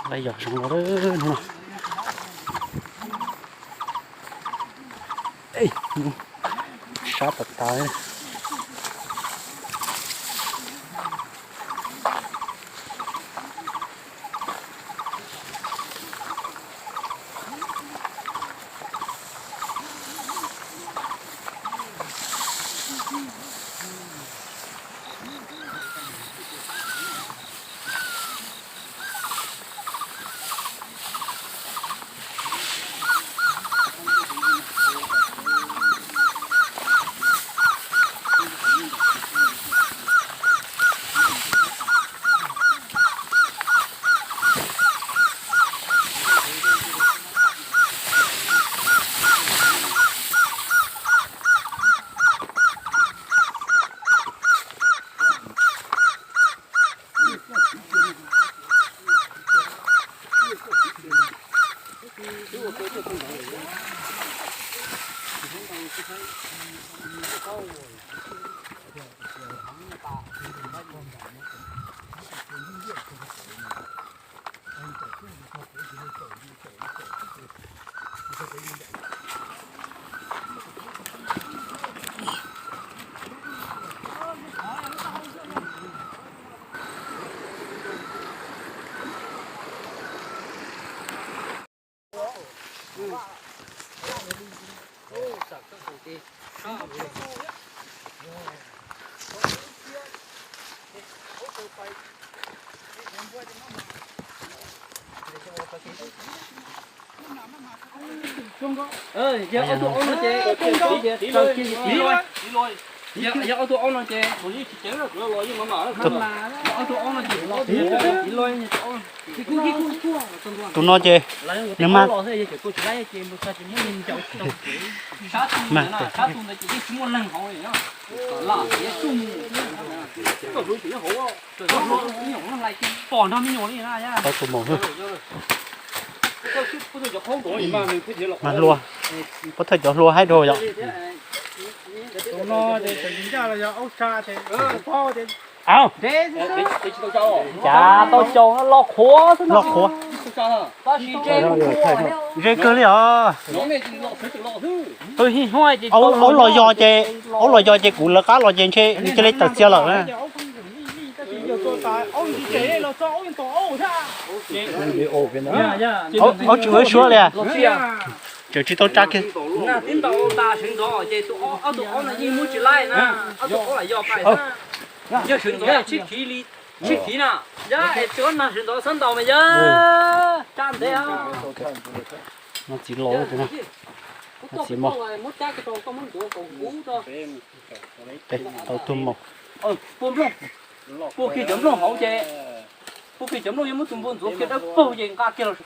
Lawv yog zoo los no. Sab tas tas. Yog ob tug aub no ces, yog ob tug aub no ces, ob tug aub no ces, tus no ces nws mas, tau tus maum xwb. Mas hlua, puab thawj cov hlua haib dhau yom. Au, cas tau caum no los qhuav xwb no. Los qhuav. Tab sis ze, ze kawg li os. Aub los yog ces, aub los yog ces kuv lawv qab los ces ntshe nws cia li tawm txias lawm na. Aub tsis ua ib suab li. Tseem tsis tau tsa kiag. Tib ntaus tas sawv ntxov ces ob tug aub no yeej muab tsis laij na, ob tug aub lam yog pais na. Yog sawv ntxov sib khiv li, sib khiv na, yog es tsis ob nag sawv ntxov xab ntaus mas yog tsa ntev. No txiv laus, txiv mos. Tau tug maum. Puag kiag cov nplooj hauv ces, puag kiag cov nplooj yuav muab tus npua ntxuav kiag dawb paug ces nqa kiag los.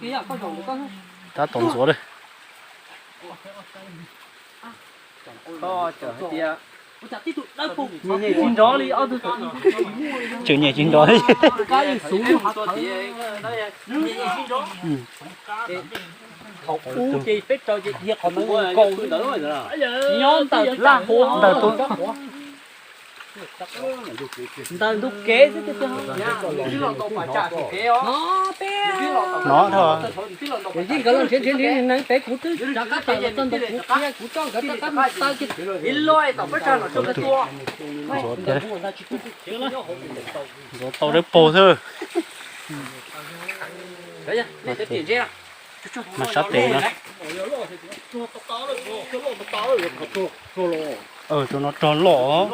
Tab tom ntxuav li. Nyiam tsis nrov li ob tug. Tseem nyiam tsis nrov li. Thaum ub ces peb raws ces dhia qhov ntawd nkaus, nyob ntawm laj huav, ntawm ntug kev xwb. No, nkawd los nrhiav nrhiav nrhiav neeg pem kuv twb rov qab tawm los txog ntawm kuv, kuv coj nkawd rov qab mus taw kiag. Ntxuav tau dawb paug xwb. Mas sab tes na. Tus no rog loj.